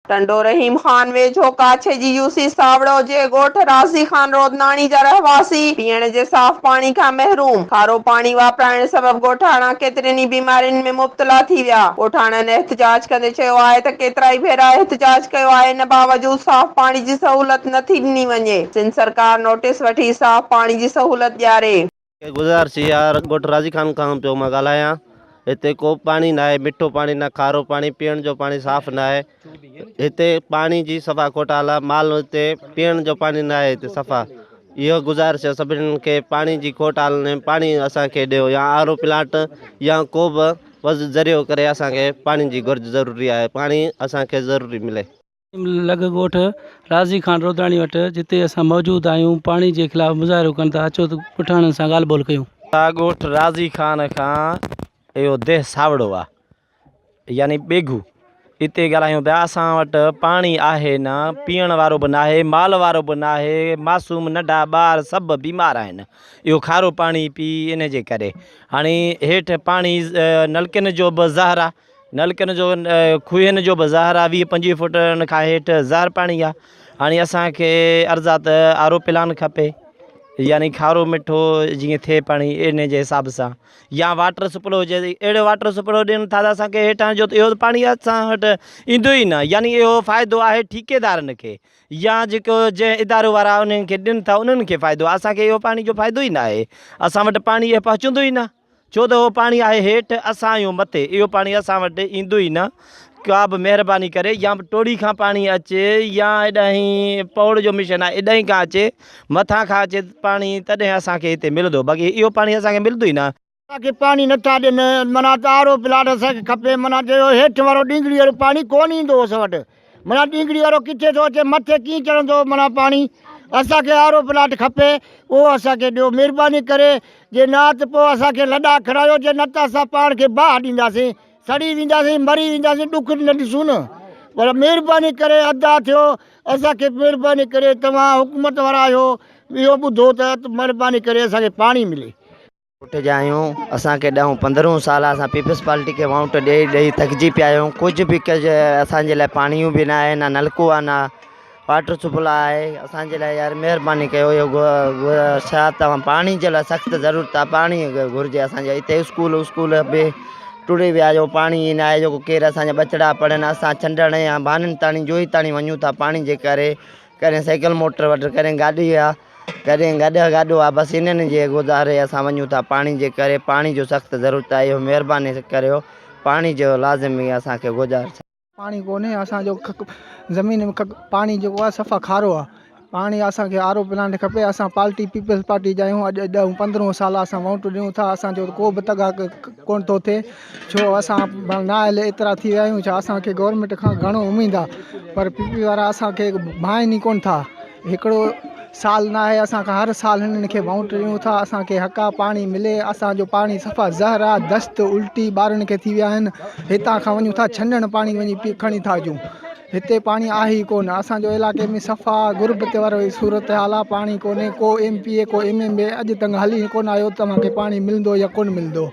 ٽنڊو رحيم خان ويجهو ڪاڇي جي يوسي ساوڙو جي ڳوٺ راضي خان رودناڻي جا رهواسي پيئڻ جي صاف پاڻي کان محروم، کارو پاڻي واپرائڻ سبب ڳوٺاڻا ڪيترين ئي بيمارين ۾ مبتلا ٿي ويا، ڳوٺاڻن احتجاج ڪندي چيو آهي ته ڪيترائي ڀيرا احتجاج ڪيو آهي ان باوجود صاف پاڻي جي سهولت نه ٿي ڏني وڃي، سنڌ سرڪار نوٽيس وٺي صاف پاڻي جي سهولت ڏياري. گذارش يار ڳوٺ راضي خان کان پيو مان ڳالهايان هتي ڪو به پاڻي ناهي مٺو پاڻي نه کارو پاڻي پيئڻ جو پاڻي صاف ناهي هتي پاڻي جي صفا کوٽ حال آهي مال هتي پيئڻ جو پاڻي ناهي هتي صفا اهو گذارش آهي سڀني کي پاڻي جي کوٽ حال ۾ پاڻي اسانکي ڏيو يا آر او پلانٽ يا ڪو به ذريعو ڪري اسانکي پاڻي جي گهرج ضروري آهي پاڻي اسانکي ضروري ملي. لڳ ڳوٺ راضي خان روداڻي وٽ جتي اسان موجود آهيون پاڻي جي خلاف مظاهرو ڪن ٿا اچو ته ڳوٺاڻن سان ڳالهه ٻولهه ڪيون. ڳوٺ راضي خان کان اهو ديهه ساوڙو آ يعني ٻيگهو اتي ڳالهايون پيا اسان وٽ پاڻي آهي نه پيئڻ وارو به ناهي مال وارو به ناهي معصوم ننڍا ٻار سڀ بيمار آهن اهو کارو پاڻي پي ان جي ڪري هاڻي هيٺ پاڻي نلڪن جو به زهر آ نلڪن جو کوهن جو به زهر آ 20 25 فوٽ ان کان هيٺ زهر پاڻي آ هاڻي اسان کي عرض آ ته آر او پلان کپي يعني کارو مٺو جيئن ٿئي پاڻي ان جي حساب سان يا واٽر سپلو هجي اهڙو واٽر سپلو ڏين ٿا ته اسان کي هيٺان جو اهو پاڻي اسان وٽ ايندو ئي نه يعني اهو فائدو آهي ٺيڪيدارن کي يا جيڪو جنهن ادارو وارا انهن کي ڏين ٿا انهن کي فائدو آ اسان کي اهو پاڻي جو فائدو ئي نه آهي اسان وٽ پاڻي اهو پهچندو ئي نه ڇو ته اهو پاڻي آهي هيٺ، اسان آهيون مٿي، اهو پاڻي اسان وٽ ايندو ئي نه، ڪا به مهرباني ڪري يا ٽوڙي کان پاڻي اچي يا هيڏانهن پوڙ جو مشن آهي ايڏانهن کان اچي، مٿان کان اچي پاڻي تڏهن اسان کي هتي ملندو باقي اهو پاڻي اسان کي ملندو ئي نه. اسان کي پاڻي نٿا ڏين معنيٰ ته آر او پلاٽ اسان کي کپي معنيٰ جو هيٺ وارو ڏينگڙي وارو پاڻي ڪونه ايندو اسان وٽ معنيٰ ڏينگڙي وارو ڪٿي ٿو اچي مٿي ڪيئن چڙهندو معنيٰ پاڻي اسان کي آر او پلاٽ کپي اهو اسان کي ڏيو مهرباني ڪري جي نه ته پوء اسان کي لڏا کڻايو جي نه ته اسان پاڻ کي باهه ڏينداسين سڙي وينداسين مري وينداسين ڏک نه ڏسون نه پر مهرباني ڪري ادا ٿيو اسان کي مهرباني ڪري توهان حڪومت وارا آهيو اهو ٻڌو ته مهرباني ڪري اسان کي پاڻي ملي. ڳوٺ جا آهيون اسان کي ڏهون پندرهون سال آهي اسان پيپلز پارٽي کي ووٽ ڏئي ڏئي ٿڪجي پيا آهيون ڪجهه به ڪجهه اسان جي لاء پاڻيون به نه آهي نه نلڪو آهي نه واٽر سپلاء آهي اسان جي لاء يار مهرباني ڪيو اهو ڇا توهان پاڻي جي لاء سخت ضرورت آهي پاڻي گهرجي اسان جي هتي اسڪول اسڪول به ٽڙي ويا جو پاڻي ئي نه آهي جيڪو ڪير اسان جا ٻچڙا پڙهن اسان ڇنڊڻ يا ڀانن تاڻي جوهي تاڻي وڃون ٿا پاڻي جي ڪري ڪڏهن سائيڪل موٽر وٽ ڪڏهن گاڏي آ ڪڏهن گڏهه گاڏو آ بس انهن جي گذاري اسان وڃون ٿا پاڻي جي ڪري پاڻي جو سخت ضرورت آهي اهو مهرباني ڪريو پاڻي جو لازمي اسان کي گذارش. پاڻي ڪونهي اسان جو زمين ۾ پاڻي جيڪو آهي صفا کارو آهي پاڻي اسان کي آر او پلانٽ کپي اسان پارٽي پيپلز پارٽي جا آهيون اڄ ڏهه پندرهون سال اسان ووٽ ڏيون ٿا اسان جو ڪو به تڳا ڪونه ٿو ٿئي ڇو اسان نااهل ايترا ٿي ويا آهيون ڇا اسان کي گورنمينٽ کان گهڻو اميد آهي پر پي پي وارا اسان کي ڀانئن ئي ڪونه ٿا هڪڙو سال نه آهي اسان کان هر سال هنن کي ووٽ ڏيون ٿا اسان کي حق آهي پاڻي ملي اسان جو پاڻي صفا زهر آهي دست الٽي ٻارن کي ٿي ويا آهن هتان کان وڃون ٿا ڇنڻ پاڻي وڃي پي کڻي ٿا اچون هتي پاڻي آهي ئي ڪونه اسان جو علائقي ۾ صفا غربت وارو صورتحال آهي پاڻي ڪونهي ڪو ايم پي اي ڪو ايم ايم اي اڄ تائين هلي ڪونه آيو توهان کي پاڻي ملندو يا ڪونه ملندو.